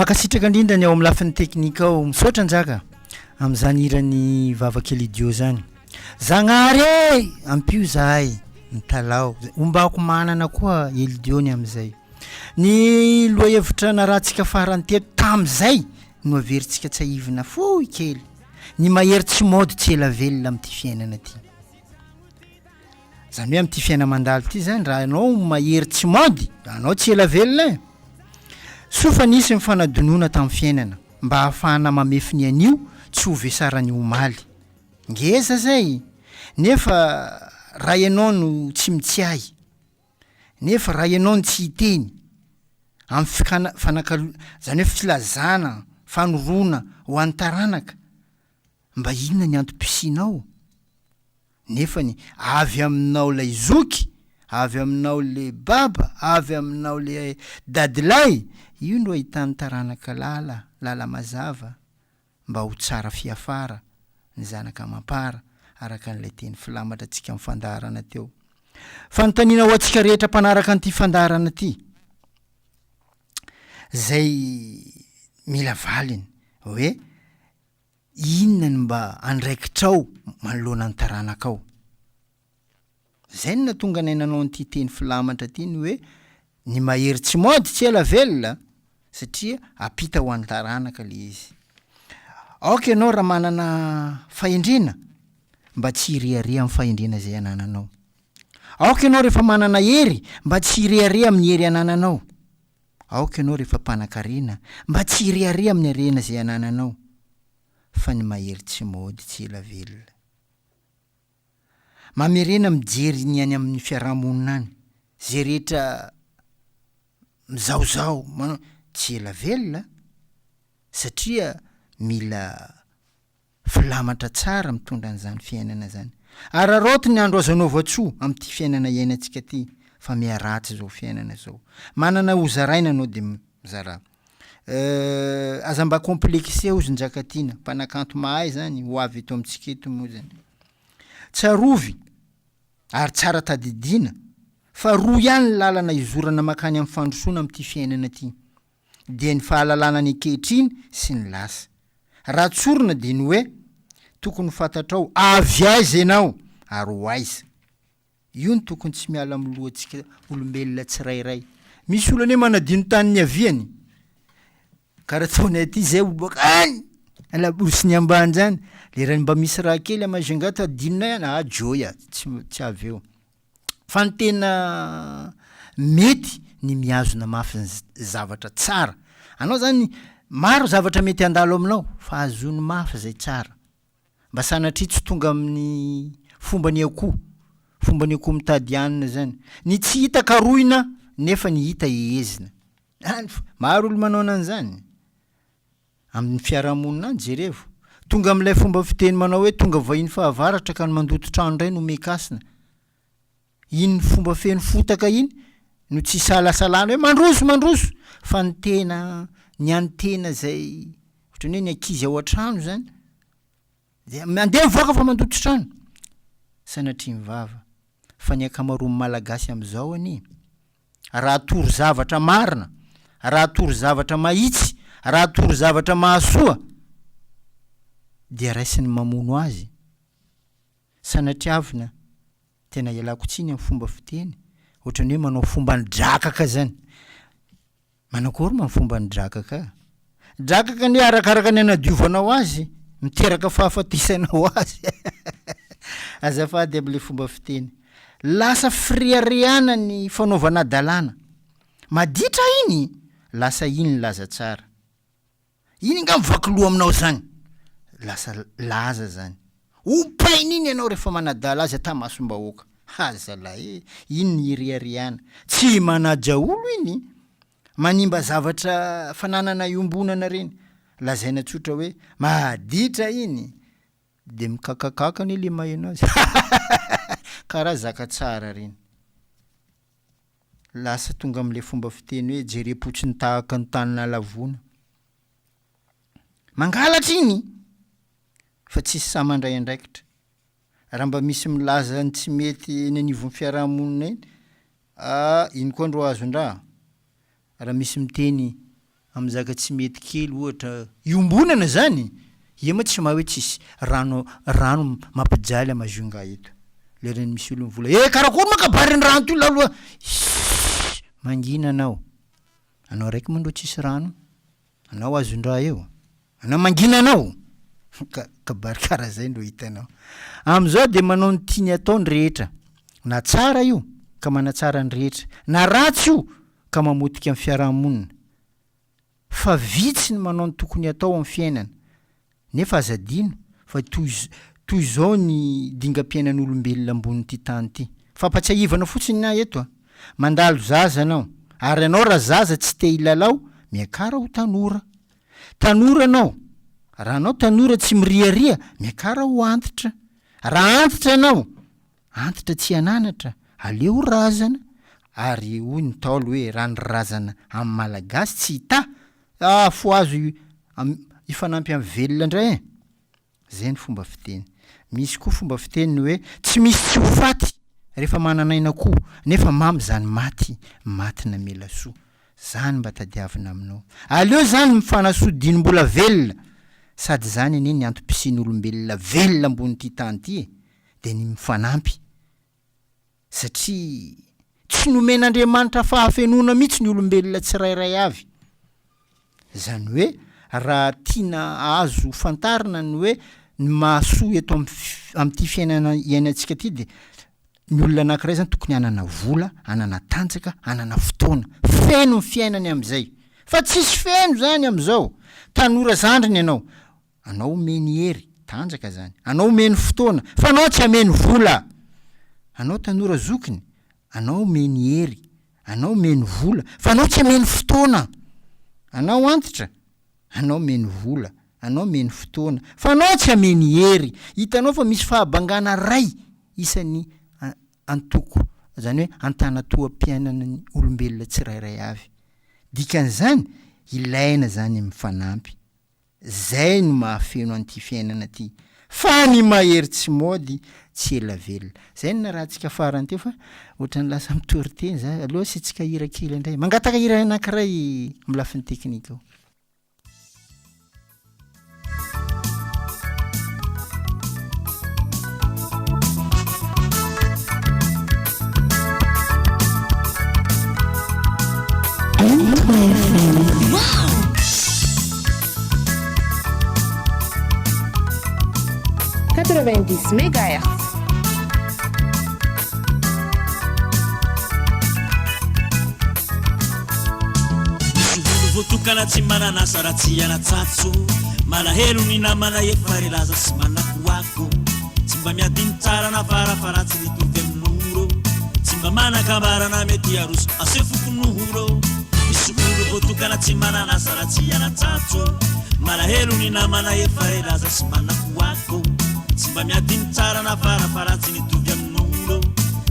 Mankasitraka indrindra ny ao amin'ny lafiny teknika ao. Misaotra Njaka amin'izany hiran'ny Vavaka Elidiot zany. Zagnahary e! Ampio zahay mitalaho. Ombako manana koa Elidiot ny amin'izay. Ny lohahevitra narahantsika farany teto tamin'izay no averintsika tsiahivina fohy kely. Ny mahery tsy maody tsy ela velona amin'ity fiainana ity. Zany hoe amin'ity fiaina-mandalo ity zany raha ianao mahery tsy maody, anao tsy ela velona e! Soa fa nisy ny fanadinoana tamin'ny fiainana mba hahafahana mamefy ny anio tsy ho vesaran'ny omaly. Ngeza zay! Nefa raha ianao no tsy mitsiahy, nefa raha ianao no tsy hiteny amin'ny fikana- fanakalo- zany hoe filazana, fanoroana ho an'ny taranaka, mba inona ny antom-pisianao? Nefany avy aminao lay zoky, avy aminao le baba, avy aminao le dadilahy, io no ahitan'ny taranaka lala, lala mazava mba ho tsara fiafara ny zanaka amam-para, araka an'ilay teny filamatra antsika amin'ny fandaharana teo. Fanontaniana ho antsika rehetra mpanaraka an'ity fandaharana ity, izay mila valiny hoe, Inona no mba andraikitrao manoloana ny taranakao? Izay no nahatonga anay nanao an'ity teny filamatra ity ny hoe ny mahery tsy mody tsy ela velona satria ampita ho an'ny taranaka ilay izy. Aoka ianao raha manana fahendrena mba tsy hirehareha amin'ny fahendrena izay anananao. Aoka ianao rehefa manana hery mba tsy hirehareha amin'ny hery anananao. Aoka ianao rehefa mpanankarena mba tsy hirehareha amin'ny harena izay anananao, fa ny mahery tsy mody tsy ela velona. Mamerena mijery ny any amin'ny fiarahamonina any, izay rehetra mizahozaho manao, tsy ela velona satria mila Filamatra tsara mitondra an'izany fiainana izany. Araraoty ny andro azo anaovan-tsoa amin'ity fiainana iainantsika ity fa miharatsy izao fiainana izao. Manana hozaraina anao dia mizarà. Euh, aza mba complexé hozy Njakatiana, mpanakanto mahay zany, ho avy eto amintsika eto moa zany. Tsarovy ary tsara tadidiana fa roa ihany ny lalana izorana mankany amin'ny fandrosoana amin'ity fiainana ity. dia ny fahalalana ny ankehitriny sy ny lasa. Raha tsorina dia ny hoe, tokony ho fantatrao avy aiza ianao ary ho aiza. Io no tokony tsy miala amin'ny lohantsika olombelona tsirairay. Misy olona anie manadino tany niaviany. Karaha ataonay aty zay olo baka any, labosin'ny ambany zany, lerany mba misy raha kely à Majunga tadidinay any, ah joy ah, tsy tsy avy eo. Fa ny tena mety ny mihazona mafy ny zavatra tsara. Anao zany maro zavatra mety handalo aminao fa hazony mafy zay tsara. Mba sanatria tsy tonga amin'ny fomba ny akoho, fomba ny akoho mitady hanina zany. Ny tsy hita karohina nefa ny hita hehezina. Any fa maro olo manao an'zany. Amin'ny fiarahamonina any jerevo. Tonga amin'ilay fomba fiteny manao hoe tonga vahiny fahavaratra ka ny mandoto trano indray no omen-kasina. Iny fomba feno fotaka iny no tsy isalasalana hoe mandroso mandroso fa ny tena ny an'ny tena izay ohatran'ny hoe ny ankizy ao an-trano izany dia mandeha mivoaka fa mandoto trano. Sanatria ny vava fa ny ankamaroan'ny Malagasy amin'izao anie raha atoro zavatra marina, raha atoro zavatra mahitsy, raha atoro zavatra mahasoa dia raisiny mamono azy. Sanatriavina, tena ialako tsiny amin'ny fomba fiteny, ohatran'ny hoe manao fomban'ny drakaka zany. Manakory ma ny fomban'ny drakaka? Drakaka anie arakaraka ny anadiovanao azy, miteraka fahafatesana ho azy. Azafady amle fomba fiteny. Lasa fireharehana ny fanaovana hadalana. Maditra iny, lasa iny ny laza tsara. Iny nga mivaky loha aminao zany? Lasa laza zany. Ompaina iny ianao rehefa manadala azy ata masom-bahoaka. Ha zalahy e! Iny ny ireharehana. Tsy manaja olo iny. Manimba zavatra fananana iombonana reny. Lazaina tsotra hoe maditra iny. De mikakakaka anie le maheno azy. Karaha zaka tsara reny. Lasa tonga amin'ilay fomba fiteny hoe jerem-potsiny tahaka ny tany nahalavoana. Mangalatra iny fa tsisy sahy mandray andraikitra. Raha mba misy milaza ny tsy mety eny anivon'ny fiarahamonina eny, ah iny koa ndro azon-draha. Raha misy miteny. Amin'ny zaka tsy mety kely ohatra iombonana zany, ia ma tsy mahay hoe tsisy rano rano mampijaly à Majunga eto. Lerany misy olo mivola eh karakory ma kabarin'ny rano toy laloha sss mangina anao. Anao raiky moa ndro tsisy rano, anao azon-draha eo, anao mangina anao. Ka kabary karaha zay ndro hitanao. Am'zao de manao ny tiany atao ny rehetra, na tsara io ka manatsara ny rehetra, na ratsy io ka mamotika ny fiarahamonina. Fa vitsy ny manao ny tokony hatao amin'ny fiainana. Nefa aza adino fa toy toy izao ny dingam-piainan'olombelona ambonin'ity tany ity. Fampatsiahivana fotsiny ny ahy eto a! Mandalo zaza ianao, ary ianao raha zaza tsy te hilalao, miakara ho tanora. Tanora ianao, raha anao tanora tsy miriaria, miakara ho antitra. Raha antitra ianao, Antitra tsy hananatra, aleo razana, ary hoy ny Ntaolo hoe raha ny razana amin'ny Malagasy tsy hita, ah fohazo hifanampy amin'ny velona indray e! Zay ny fomba fiteny. Misy koa fomba fiteny ny hoe tsy misy tsy ho faty rehefa manana aina koa, nefa mamy zany maty, maty namela soa. Zany mba tadiavina aminao. Aleo zany mifanasoa diny mbola velona, sady zany anie ny antom-pisian'olombelona velona ambonin'ity tany ity e! dia ny mifanampy satria tsy nomen'Andriamanitra fahafenoana mihitsy ny olombelona tsirairay avy. Izany hoe raha tiana azo fantarina ny hoe ny mahasoa eto amin'ity fiainana iainantsika ity dia ny olona anankiray zany tokony hanana vola, hanana tanjaka, hanana fotoana. Feno ny fiainany amin'izay. Fa tsisy feno zany amin'izao. Tanora zandriny ianao, Anao omeny hery, tanjaka zany. Anao omeny fotoana, fa anao tsy ameny vola! Anao tanora zokiny, anao omeny hery, anao omeny vola, fa anao tsy ameny fotoana! Anao antitra, anao omeny vola, anao omeny fotoana, fa anao tsy ameny hery! Hitanao fa misy fahabangana ray isan'ny antoko, zany hoe antanatoham-piainan'ny olombelona tsirairay avy. Dikan'izany, ilaina zany ny mifanampy. Zay no mahafeno an'ity fiainana ty fa ny mahery tsy mody tsy ela velona. Zay no narahantsika farany teo fa ohatran'ny lasa mitory teny za, aleo asiantsika hira kely indray. Mangataka hira anankiray amin'ny lafiny teknika ao. Mégahertz. Misy olo voatokana tsy manana asa raha tsy hanatsatso Malahelo ny namana efa relaza sy manakoako Tsy mba miady ny tsara na farafaratsy mitovy amin'oro Tsy mba manan-kambara na mety haroso aseho fokonohoro Misy olo voatokana tsy manana asa raha tsy hanatsatso Malahelo ny namana efa relaza sy manakoako Tsy mba miady ny tsara na farafaratsy mitovy amin'olo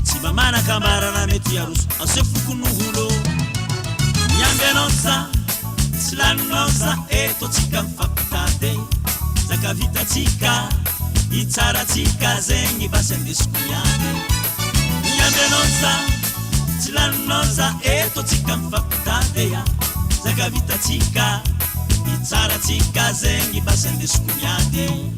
Tsy mba manan-kambara na mety haroso aseho fokonoholo Miamby anao za Tsy laninao za eto tsika mifampitady Zaka vitatsika Hitsaratsika zegny basy andesiko miady Miamby anao za Tsy laninao za eto tsika mifampitady Zaka vitatsika Hitsaratsika zegny basy andesiko miady.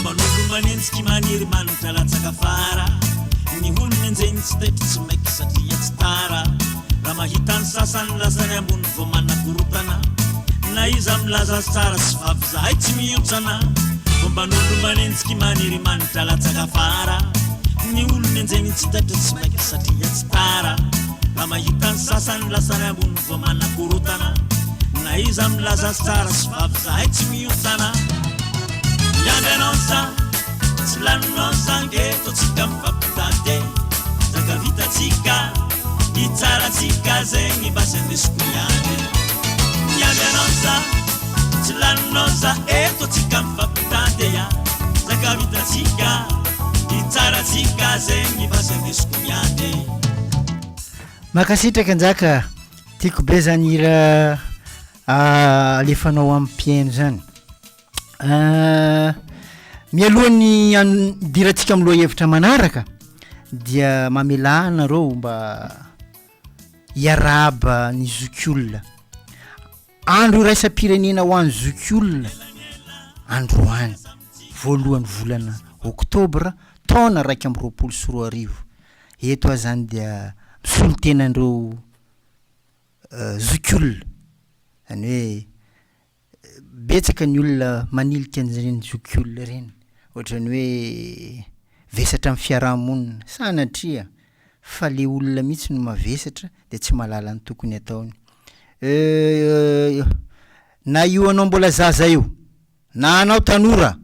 Momban'olo manenjiky maniry manitra latsaka fara Ny olona enjehiny tsy taitry tsy maiky satria tsy tara Raha mahita ny sasany lasa ny ambony vao manakorotana Na iza milaza azy tsara sy vavy zahay tsy mihontsana Fomban'olo manenjiky maniry manitra latsaka fara Ny olona enjehiny tsy taitra tsy maika satria tsy tara Raha mahita ny sasany lasa ny ambony vao manakorotana Na iza milaza azy tsara sy vavy zahay tsy mihontsana Miandry anao za Tsy laninao sangy eto tsika mifampitady e Zaka vitatsika Ny tsaratsika zegny basy andesiko miady Miandry anao za Tsy laninao. anao za eto tsika mifampitady a zaka vitatsika ny tsaratsika zegny basy andesiko miady. Mankasitraka Njaka, tiako be zany hira alefanao amin'ny mpihaino zany. Mialohan'ny hidirantsika amin'ny lohahevitra manaraka dia mamelà anareo mba hiarahaba ny zokiolona. Andro iraisam-pirenena ho an'ny zokiolona androany, voalohan'ny volana oktobra taona 2021. Eto aho izany dia misolo tena an'ireo zokiolona, izany hoe Betsaka ny olona manilika an'ireny zokiolona ireny, ohatran'ny hoe vesatra amin'ny fiarahamonina, sanatria fa le olona mihitsy no mavesatra de tsy mahalala ny tokony ataony. Na io anao mbola zaza io, na anao tanora,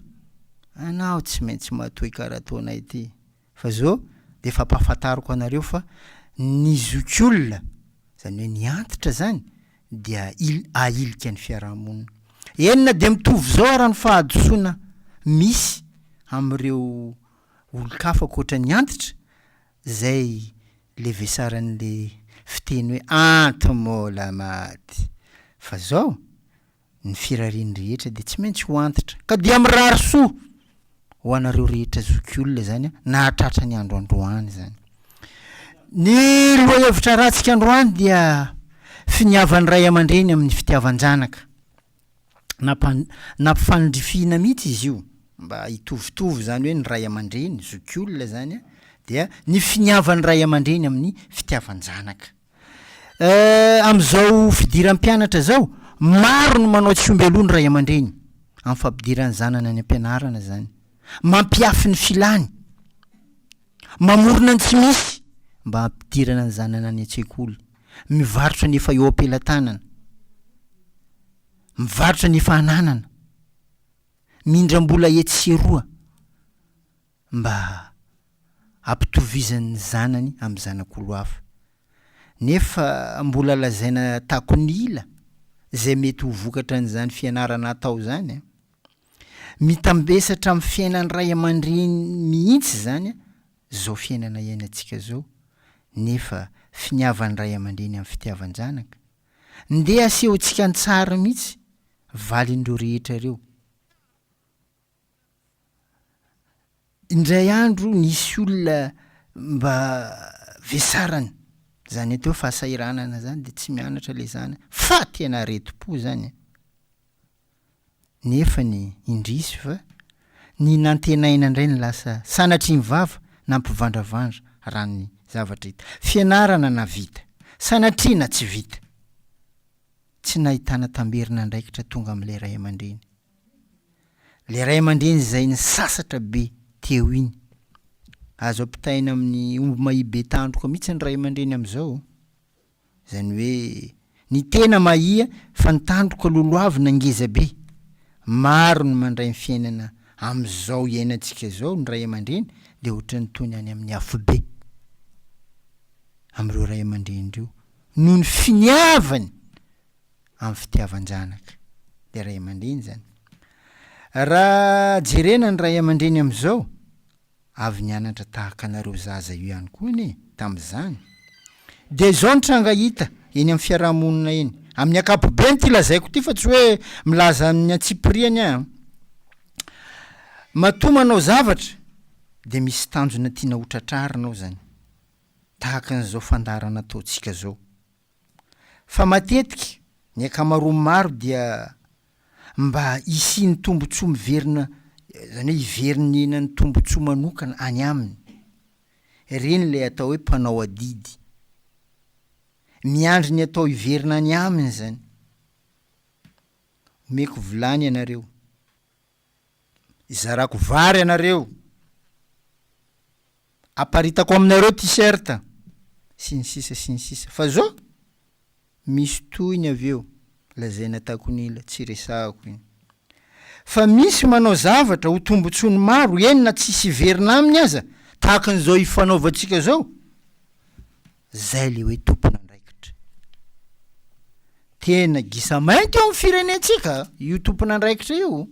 anao tsy maintsy matoy karaha ataonay ity. Fa zao de efa ampahafantariko anareo fa ny zokiolona, zany hoe ny antitra zany dia il- ahilika ny fiarahamonina. Eny na dia mitovy zao ara ny fahadisoana misy amin'ireo olon-kafa ankoatra ny antitra, zay le vesaran'le fiteny hoe anti-mbola maty. Fa zao Ny firariany rehetra dia tsy maintsy ho antitra. Ka dia mirary soa ho anareo rehetra zokiolona izany nahatratra ny andro androany izany. Ny lohahevitra ratsika androany dia finiavan'ny ray aman-dreny amin'ny fitiavan-janaka. Nampan- nampifanindrifiana mihitsy izy io mba hitovitovy izany hoe ny ray aman-dreny, zokiolona izany dia ny finiavan'ny ray aman-dreny amin'ny fitiavan-janaka. Eh, amin'izao fidiran'ny mpianatra izao, maro ny manao tsy omby aloha ny ray aman-dreny amin'ny fampidirany zanany any am-pianarana izany. Mampiafy ny filany, mamorona ny tsy misy mba hampidirana ny zanany any an-tsekoly, mivarotra ny efa eo am-pelatanana, mivarotra ny efa ananana, mindram-bola etsy sy eroa. mba hampitovizany ny zanany amin'ny zanak'olo hafa. Nefa mbola lazaina takon'ila izay mety ho vokatra an'izany fianarana atao izany an. Mitambesatra amin'ny fiainan'ny ray aman-dreny mihitsy izany izao fiainana iainantsika izao, nefa finiavan'ny ray aman-dreny amin'ny fitiavan-janaka. Ndeha asehontsika an-tsary mihitsy valin'ireo rehetra ireo. Indray andro nisy olona mba vesarany, zany atao hoe fahasahiranana zany de tsy mianatra le zana fa tena aretim-po zany an! Nefany indrisy fa ny nantenaina indray no lasa sanatria ny vava nampivandravandra raha ny zavatra hita. Fianarana na vita, sanatria na tsy vita, tsy nahitana tamberin'andraikitra tonga amin'ilay ray aman-dreny. Ilay ray aman-dreny izay nisasatra be teo iny. Azo ampitahaina amin'ny omby mahia be tandroka mihitsy ny ray aman-dreny amin'izao. Izany hoe ny tena mahia fa ny tandroka lolohavina ngeza be. Maro ny mandray ny fiainana amin'izao iainantsika izao ny ray aman-dreny dia ohatran'ny toy ny any amin'ny afobe amin'ireo ray aman-dreny ireo noho ny finiavany amin'ny fitiavan-janaka, le ray aman-dreny zany. Raha jerena ny ray aman-dreny amin'izao, avy nianatra tahaka anareo zaza io ihany koa anie tamin'izany. Dia izao ny tranga hita eny amin'ny fiarahamonina eny, amin'ny ankapobeny ity lazaiko ity fa tsy hoe milaza amin'ny antsipiriany aho an. Matoa manao zavatra dia misy tanjona tiana ho tratrarina ao zany, tahaka an'izao fandaharana ataontsika zao. Fa matetika ny ankamaroan'ny maro dia mba hisian'ny tombontsoa miverina, izany hoe hiverinenan'ny tombontsoa manokana any aminy. Ireny ilay atao hoe mpanao adidy. Miandry ny atao hiverina any aminy izany. Omeko vilany ianareo. Izarako vary ianareo. Aparitako aminareo t-shirt sy ny sisa sy ny sisa fa zao misy tohiny avy eo lazaina takon'ila tsy resahako iny fa misy manao zavatra ho tombotsoan'ny maro eny na tsisy hiverina aminy aza tahaka an'izao ifanaovantsika zao zay le hoe tompon'andraikitra. Tena gisa mainty eo amin'ny firenentsika io tompon'andraikitra io.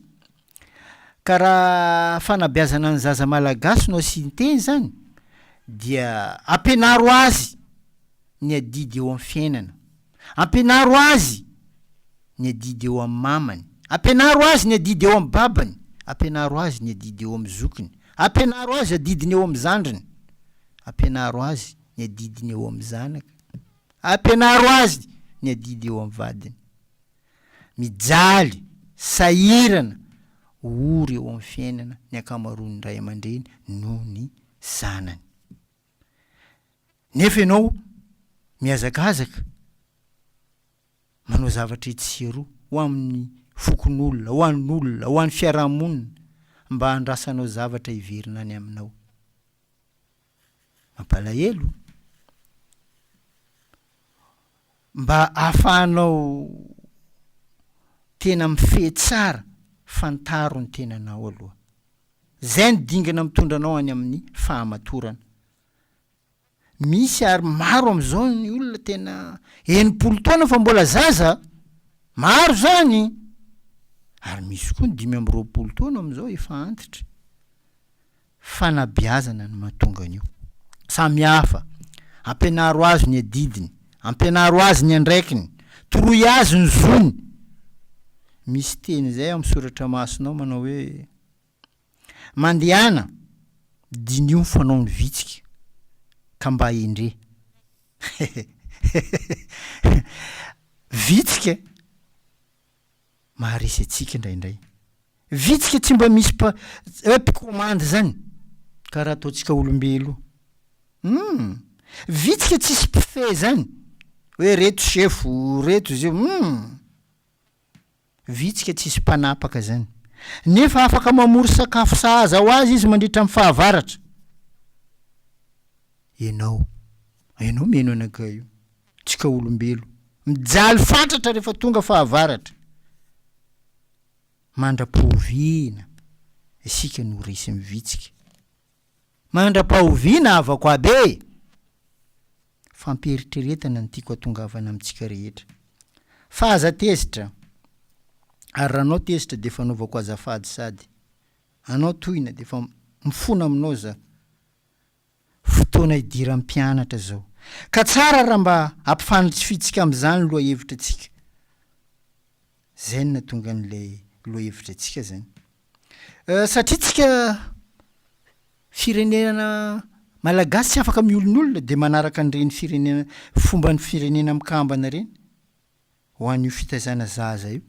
Ka raha fanabeazana ny zaza malagasy no asian-teny zany dia ampianaro azy ny adidy eo amin'ny fiainana, ampianaro azy ny adidy eo amin'ny mamany, ampianaro azy ny adidy eo amin'ny babany, ampianaro azy ny adidy eo amin'ny zokiny, ampianaro azy adidiny eo amin'ny zandriny, ampianaro azy ny adidiny eo amin'ny zanaka, ampianaro azy ny adidy eo amin'ny vadiny. Mijaly, sahirana, ory eo amin'ny fiainana ny ankamaroan'ny ray aman-dreny noho ny zanany. Nefa ianao mihazakazaka manao zavatra etsy sy eroa ho amin'ny fokonolona, ho an'olona, ho an'ny fiarahamonina mba handrasanao zavatra hiverina any aminao. Mampalahelo. Mba ahafahanao tena mifehy tsara, fantaro ny tenanao aloha. Zay ny dingana mitondra anao any amin'ny fahamatorana. Misy ary maro amin'izao ny olona tena 60 taona fa mbola zaza, maro zany! Ary misy koa ny 25 taona amin'izao efa antitra. Fanabeazana no mahatonga an'io. Samy hafa. Ampianaro azy ny adidiny. Ampianaro azy ny andraikiny. Toroy azy ny zony. Misy teny izay ao amin'ny soratra masinao manao hoe, Mandehana, diniho ny fanaon'ny vitsika, ka mba hendre. Vitsika maharesy antsika indraindray. Vitsika tsy mba misy mpa hoe mpikomandy zany karaha ataontsika olombelo. Hum! Vitsika tsisy mpifehy zany hoe reto sefo, reto zio. Hum! Vitsika tsisy mpanapaka zany. Nefa afaka mamory sakafo sahaza ho azy izy mandritra ny fahavaratra. Ianao, ianao mihaino anakahy io. Tsika olombelo. Mijaly fatratra rehefa tonga fahavaratra. Mandra-pahoviana isika no resin'ny vitsika? Mandra-pahoviana havako aby e! Fampieritreretana no tiako hatongavana amintsika rehetra. Fa aza tezitra, ary raha anao tezitra dia fanaovako azafady sady anao tohina dia efa mifona aminao za. Fotoana hidiran'ny mpianatra izao. Ka tsara raha mba ampifanitsifitsika amin'izany lohahevitra antsika. Izay no nahatonga an'ilay lohahevitra antsika izany. Satria tsika firenena malagasy tsy afaka miolonolona dia manaraka an'ireny firenena fomban'ny firenena mikambana ireny. ho an'io fitaizana zaza io.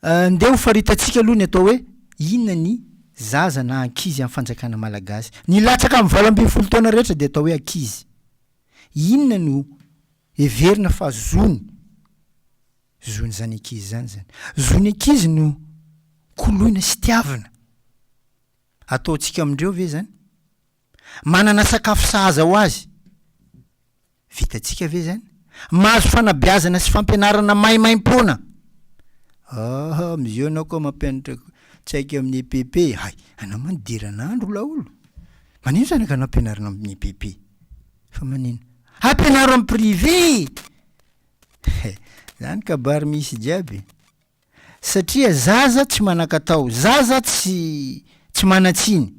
Ndeha ho faritantsika aloha ny atao hoe inona ny zaza na ankizy amin'ny fanjakana malagasy. Ny latsaka amin'ny 18 taona rehetra dia atao hoe ankizy. Inona no heverina fa zony, zon'izany ankizy izany izany. Zon'ny ankizy no koloina sy tiavina. Ataontsika amindreo ve izany? Manana sakafo sahaza ho azy. Vitantsika ve izany? Mahazo fanabeazana sy fampianarana maimaimpoana. Aha, amizao ianao koa mampianatra tsy haiko amin'ny EPP. Hay, anao manko diran'andro laolo. Manino zanaka anao ampianarina amin'ny EPP? Fa manino? Ampianaro amin'ny privé! Zany kabary misy jiaby. Satria zaza tsy manan-katao, zaza tsy tsy manan-tsiny.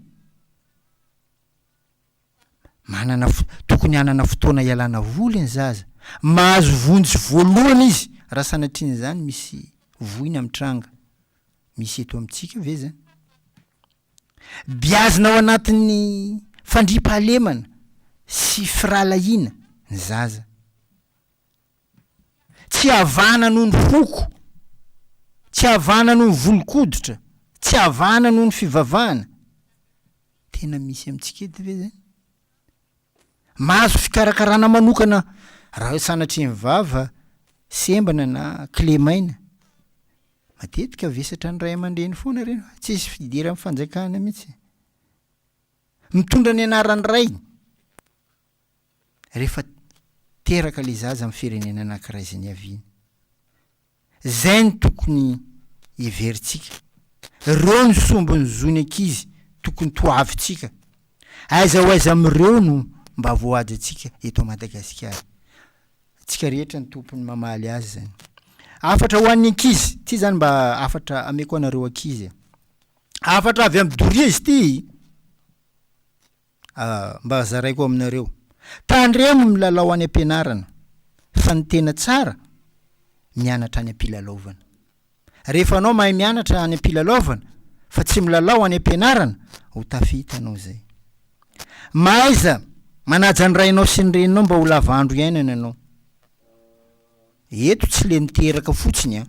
Manana tokony hanana fotoana hialana voly ny zaza. Mahazo vonjy voalohany izy raha sanatrian'izany misy voina mitranga. Misy eto amintsika ve zany? Biazina ao anatin'ny fandriampahalemana sy firahalahiana ny zaza. Tsy havana noho ny foko, tsy havana noho ny volon-koditra, tsy havana noho ny fivavahana. Tena misy amintsika eto ve zany? Mahazo fikarakarana manokana raha hoe sanatria ny vava sembana na kilemaina. Matetika vesatra ny ray aman-dreny foana ireny fa tsisy fidiran'ny fanjakana mihitsy. Mitondra ny anaran'ny rainy rehefa teraka ilay zaza amin'ny firenena anankiray izay niaviany. Zay no tokony heverintsika. Reo ny sombin'ny zon'ny ankizy tokony toavintsika. Aiza ho aiza amin'ireo no mba voahaja antsika eto Madagasikara? Tsika rehetra ny tompony mamaly azy zany. Hafatra ho an'ny ankizy, ty zany mba hafatra ameko anareo ankizy e. Hafatra avy amin'i Doria izy ity. Mba zaraiko aminareo. Tandremo milalao any am-pianarana fa ny tena tsara mianatra any am-pilalaovana. Rehefa anao mahay mianatra any am-pilalaovana fa tsy milalao any am-pianarana, ho tafita anao zay. Mahaiza manaja ny rainao sy ny reninao mba ho lava andro iainana ianao. Eto tsy le miteraka fotsiny an,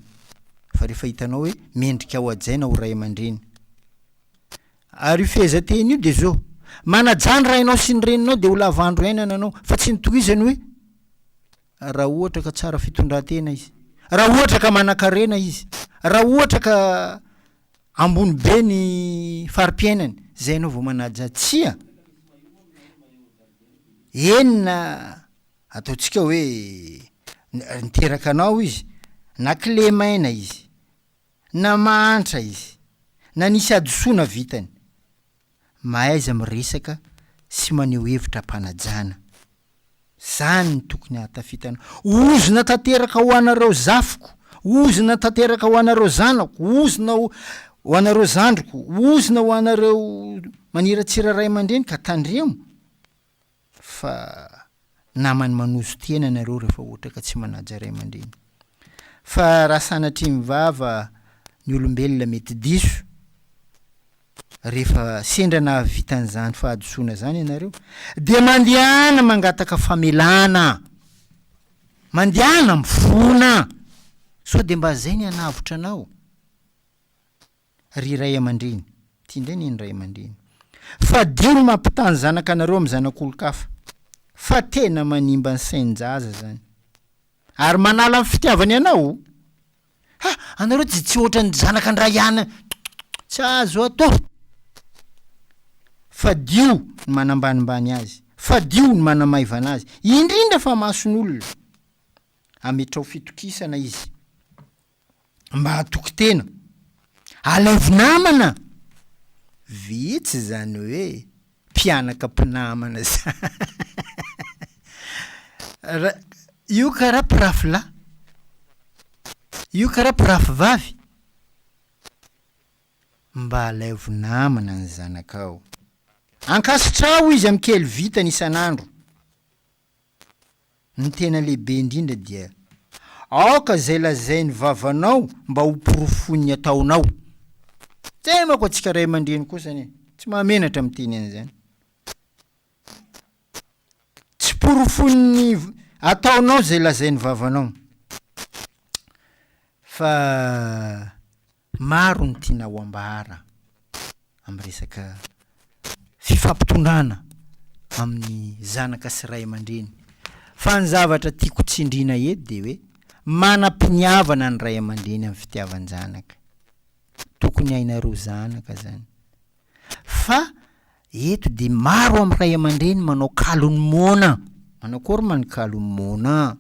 fa rehefa hitanao hoe mendrika ho hajaina ho ray aman-dreny. Ary io fehezanteny io dia zao, manajà ny rainao sy ny reninao dia ho lava andro iainana anao, fa tsy ny tohizany hoe raha ohatra ka tsara fitondran-tena izy, raha ohatra ka manan-karena izy, raha ohatra ka ambony be ny fari-piainany, zay ianao vao manaja. Tsia! Eny na ataontsika hoe niteraka anao izy, na kilemaina izy, Na mahantra izy, na nisy hadisoana vitany, mahaiza miresaka sy maneho hevitra am-panajana. Zany no tokony hahatafitana. Ozona tanteraka ho anareo zafiko, ozona tanteraka ho anareo zanako, ozona ho anareo zandriko, ozona ho anareo maniratsira ray aman-dreny ka tandremo. Fa naman'ny manozo-tena nareo rehefa ohatra ka tsy manaja ray aman-dreny. Fa raha sanatria ny vava ny olombelona mety diso, rehefa sendra nahavita an'izany fahadisoana izany ianareo, dia mandehana mangataka famelana, mandehana mifona, sao dia mba izay ny hanavotra anao. Ry ray aman-dreny, ity indray anie ny ray aman-dreny, fadio ny mampitaha ny zanakanareo amin'ny zanak'olon-kafa, fa tena manimba ny sain-jaza zany, ary manala ny fitiavany anao, ha, anareo tsy tsy ohatran'ny zanakan-dRayana, tsy azo atao, fadio ny manambanimbany azy, fadio ny manamaivana azy, indrindra fa mason'olona, ametraho fitokisana izy. Mba hatoky tena. Alaivo namana! Vitsy izany hoe mpianaka mpinamana izany. Ra- io karaha mpirafy lahy, io karaha mpirafy vavy. Mba alaivo namana ny zanakao. Ankasitraho izy amin'ny kely vitany isan'andro. Ny tena lehibe indrindra dia aoka izay lazain'ny vavanao mba ho porofoin'ny ataonao. Zay manko antsika ray aman-dreny kosa anie tsy mahamenatra miteny an'izany. Tsy porofoin'ny ataonao izay lazain'ny vavanao. Fa Maro ny tiana ho ambara amin'ny resaka fifampitondrana amin'ny zanaka sy ray aman-dreny. Fa ny zavatra tiako tsindriana eto dia hoe manam-piniavana ny ray aman-dreny amin'ny fitiavan-janaka. Tokony hainareo zanaka zany. Fa eto dia maro amin'ny ray aman-dreny manao kalon'ny moana. Manao akory ma ny kalon'ny moana?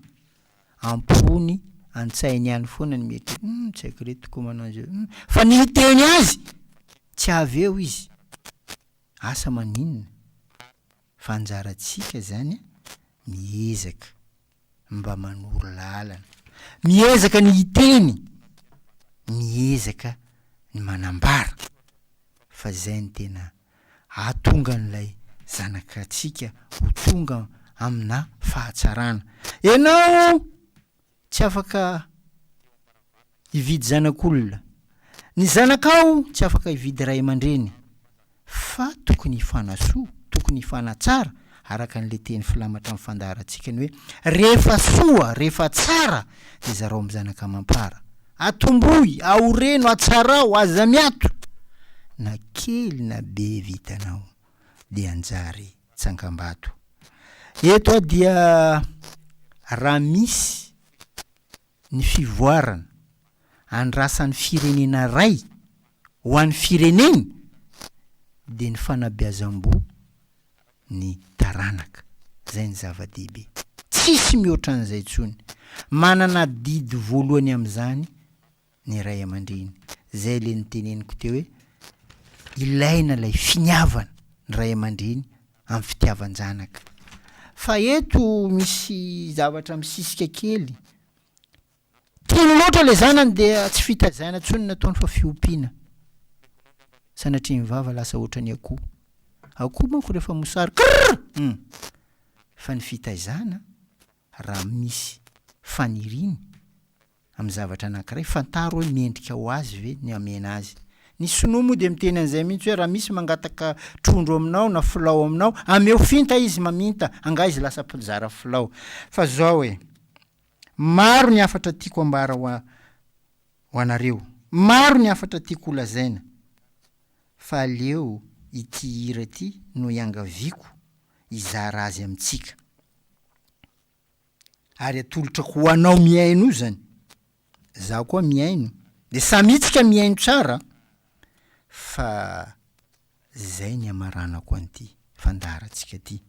Am-pony, an-tsainy ihany foana ny mieritreritra, hum, tsy haiko reto tokoa manao an'izao, hum, fa ny hiteny azy, tsy avy eo izy, asa maninona, fa anjarantsika zany miezaka mba manoro lalana, miezaka ny hiteny, miezaka ny manambara, fa zay no tena hahatonga an'ilay zanakatsika ho tonga amina fahatsarana. Ianao tsy afaka hividy zanak'olona, ny zanakao tsy afaka hividy ray aman-dreny fa tokony hifanasoa, tokony hifanatsara araka an'ilay teny filamatra amin'ny fandaharantsika ny hoe rehefa soa, rehefa tsara dia zarao amin'ny zanaka amam-para. Atombohy, aoreno, atsarao, aza miato! Na kely na be vitanao dia anjary tsangambato. Eto aho dia raha misy ny fivoarana andrasan'ny firenena iray ho an'ny fireneny dia ny fanabeazam-boho ny taranaka. Zay ny zava-dehibe. Tsisy mihoatra an'izay intsony. Manana adidy voalohany amin'izany ny ray aman-dreny. Zay le noteneniko teo hoe ilaina ilay finiavana ny ray aman-dreny amin'ny fitiavan-janaka. Fa eto misy zavatra misisika kely. Tiany loatra le zanany dia tsy fitaizana intsony no nataony fa fiompiana. Sanatria ny vava lasa ohatran'ny akoho. Akoho manko rehefa mosary krrr! Hum! Fa ny fitaizana raha misy faniriany amin'ny zavatra anankiray, fantaro hoe mendrika ho azy ve ny hamena azy. Ny sinoa moa dia miteny an'izay mihitsy hoe raha misy mangataka trondro aminao na filao aminao, ameo finta izy maminta, angaha izy lasa mpizara filao. Fa zao e! Maro ny hafatra tiako ambara ho ho anareo, maro ny hafatra tiako ho lazaina, fa aleo ity hira ity no iangaviako hizara azy amintsika. Ary atolotrako ho anao mihaino io zany, zaho koa mihaino, de samy itsika mihaino tsara fa zay ny hamaranako an'ity fandaharantsika ty.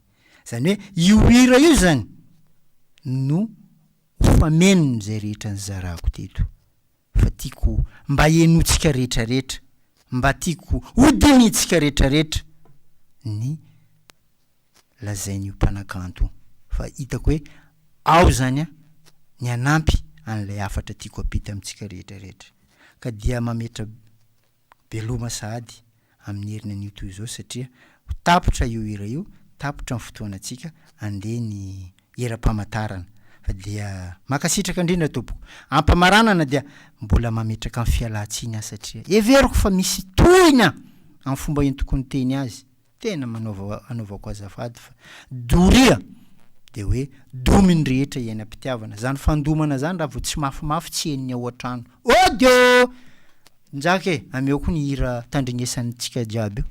Zany hoe io hira io zany no ho famenon'izay rehetra nizarako teto fa tiako mba henotsika retraretra, mba tiako hodinihintsika retraretra ny lazain'io mpanakanto io fa hitako hoe ao zany an ny hanampy an'ilay hafatra tiako hampita amintsika rehetrarehetra ka dia mametra Veloma sahady amin'ny heriny anio toy izao satria ho tapitra io hira io, tapitra ny fotoanantsika, andeha ny hiram-pamantarana fa dia mankasitraka indrindra tompoko. Ampamaranana dia mbola mametraka ny fialan-tsiny aho satria heveriko fa misy tohina amin'ny fomba entiko niteny azy. Tena manaova anaovako azafady fa doria de hoe domy ny rehetra iainam-pitiavana, zany fandomana zany raha vao tsy mafimafy tsy henony ao an-trano. Ody ô! Njaka e, ameo koa ny hira tandrignesantsika jiaby io.